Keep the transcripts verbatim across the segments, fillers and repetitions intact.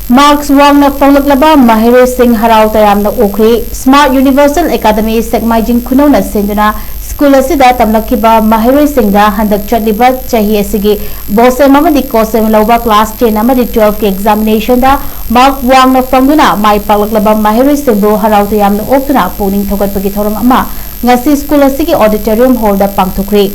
Marks ꯋꯥꯡꯅ ꯐꯪꯂꯛꯂꯕ ꯃꯍꯩꯔꯣꯏꯁꯤꯡ ꯍꯔꯥꯎ ꯇꯌꯥꯝꯅ ꯑꯣꯛꯈ꯭ꯔꯤ꯫ Smart Universal Academy ꯁꯦꯛꯃꯥꯏꯖꯤꯡ ꯈꯨꯅꯧꯅ ꯁꯦꯝꯗꯨꯅ ꯁ꯭ꯀꯨꯜ ꯑꯁꯤꯗ ꯇꯝꯂꯛꯈꯤꯕ ꯃꯍꯩꯔꯣꯏꯁꯤꯡꯗ ꯍꯟꯗꯛ ꯆꯠꯂꯤꯕ ꯆꯍꯤ ꯑꯁꯤꯒꯤ BOSEM ꯑꯃꯗꯤ COSEM ꯂꯧꯕ class ten ꯑꯃꯗꯤ twelve ꯀꯤ examination ꯗ mark ꯋꯥꯡꯅ ꯐꯪꯗꯨꯅ ꯃꯥꯏ ꯄꯥꯛꯂꯛꯂꯕ ꯃꯍꯩꯔꯣꯏꯁꯤꯡꯕꯨ ꯍꯔꯥꯎ ꯇꯌꯥꯝꯅ ꯑꯣꯛꯇꯨꯅ ꯄꯨꯛꯅꯤꯡ ꯊꯧꯒꯠꯄꯒꯤ ꯊꯧꯔꯝ ꯑꯃ ꯉꯁꯤ ꯁ꯭ꯀꯨꯜ ꯑꯁꯤꯒꯤ auditorium hall ꯗ ꯄꯥꯡꯊꯣꯛꯈ꯭ꯔꯤ꯫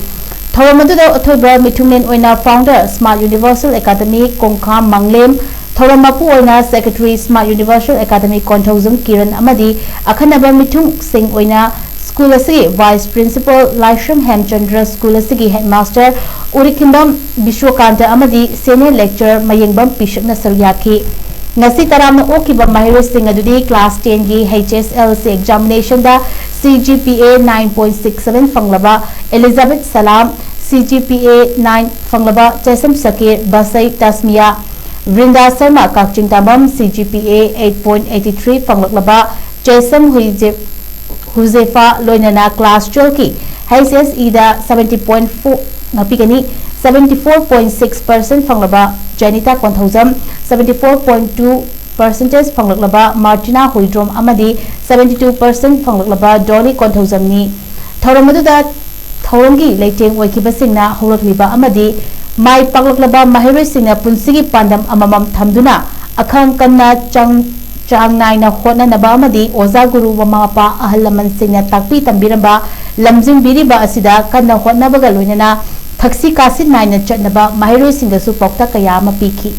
ꯊꯧꯔꯝ ꯑꯗꯨꯗ ꯑꯊꯣꯏꯕ ꯃꯤꯊꯨꯡꯂꯦꯟ ꯑꯣꯏꯅ founder Smart Universal Academy ꯀꯣꯡꯈꯥꯝ ꯃꯪꯂꯦꯝ, ꯊꯧꯔꯝ ꯃꯄꯨ ꯑꯣꯏꯅ secretary Smart Universal Academy Konthoujam Kiran ꯑꯃꯗꯤ ꯑꯈꯟꯅꯕ ꯃꯤꯊꯨꯡꯁꯤꯡ ꯑꯣꯏꯅ ꯁ꯭ꯀꯨꯜ ꯑꯁꯤꯒꯤ vice principal ꯂꯥꯏꯁ꯭ꯔꯝ ꯍꯦꯝꯆꯟꯗ꯭ꯔ, ꯁ꯭ꯀꯨꯜ ꯑꯁꯤꯒꯤ headmaster ꯎꯔꯤꯈꯤꯟꯕꯝ ꯕꯤꯁ꯭ꯋꯀꯥꯟꯇ ꯑꯃꯗꯤ senior lecturer ꯃꯌꯦꯡꯕꯝ ꯄꯤꯁꯛꯅ ꯁꯔꯨꯛ ꯌꯥꯈꯤ꯫ ꯉꯁꯤ ꯇꯔꯥꯝꯅ ꯑꯣꯛꯈꯤꯕ ꯃꯍꯩꯔꯣꯏꯁꯤꯡ ꯑꯗꯨꯗꯤ class ten ꯒꯤ H S L C examination the C G P A nine point six seven ꯐꯪꯂꯕ Elizabeth Salam, C G P A nine ꯐꯪꯂꯕ ꯆꯦꯁꯝ ꯁꯀꯤꯔ, ꯕꯁꯩ ꯇꯁꯃꯤꯌꯥ, ꯕ꯭ꯔꯤꯟꯗꯥ ꯁꯔꯃ ꯀꯛꯆꯤꯡ ꯇꯥꯕꯝ, C G P A eight point eighty three ꯐꯪꯂꯛꯂꯕ ꯆꯦꯁꯝ ꯍꯨꯏꯖꯦ-, ꯍꯨꯖꯦꯐꯥ, ꯂꯣꯏꯅꯅ class twelve ꯀꯤ H S E ꯗ seventy point four, ꯉꯥꯛꯄꯤꯒꯅꯤ, seventy four point six percent ꯐꯪꯂꯕ Jenita Konthoujam, seventy four point two percentage ꯐꯪꯂꯛꯂꯕ ꯃꯥꯔꯇꯤꯅꯥ Huidrom ꯑꯃꯗꯤ seventy two percent ꯐꯪꯂꯛꯂꯕ ꯗꯣꯂꯤ ꯀꯣꯟꯊꯧꯖꯝꯅꯤ꯫ ꯊꯧꯔꯝ ꯑꯗꯨꯗ ꯊꯧꯔꯝꯒꯤ ꯂꯩꯇꯦꯡ ꯑꯣꯏꯈꯤꯕꯁꯤꯡꯅ ꯍꯧꯔꯛꯂꯤꯕ ꯑꯃꯗꯤ ꯃꯥꯏ ꯄꯥꯛꯂꯛꯂꯕ ꯃꯍꯩꯔꯣꯏꯁꯤꯡꯅ ꯄꯨꯟꯁꯤꯒꯤ ꯄꯥꯟꯗꯝ ꯑꯃꯃꯝ ꯊꯝꯗꯨꯅ ꯑꯈꯪ ꯀꯟꯅ ꯆꯪ-, ꯆꯥꯡ ꯅꯥꯏꯅ ꯍꯣꯠꯅꯅꯕ ꯑꯃꯗꯤ ꯑꯣꯖꯥ ꯒꯨꯔꯨ ꯃꯃꯥ ꯃꯄꯥ ꯑꯍꯜ ꯂꯃꯟꯁꯤꯡꯅ ꯇꯥꯛꯄꯤ ꯇꯝꯕꯤꯔꯝꯕ ꯂꯝꯖꯤꯡꯕꯤꯔꯤꯕ ꯑꯁꯤꯗ ꯀꯟꯅ ꯍꯣꯠꯅꯕꯒ ꯂꯣꯏꯅꯅ ꯊꯛꯁꯤ ꯈꯥꯁꯤ ꯅꯥꯏꯅ ꯆꯠꯅꯕ ꯃꯍꯩꯔꯣꯏꯁꯤꯡꯗꯁꯨ ꯄꯥꯎꯇꯥꯛ ꯀꯌꯥ ꯑꯃ ꯄꯤꯈꯤ꯫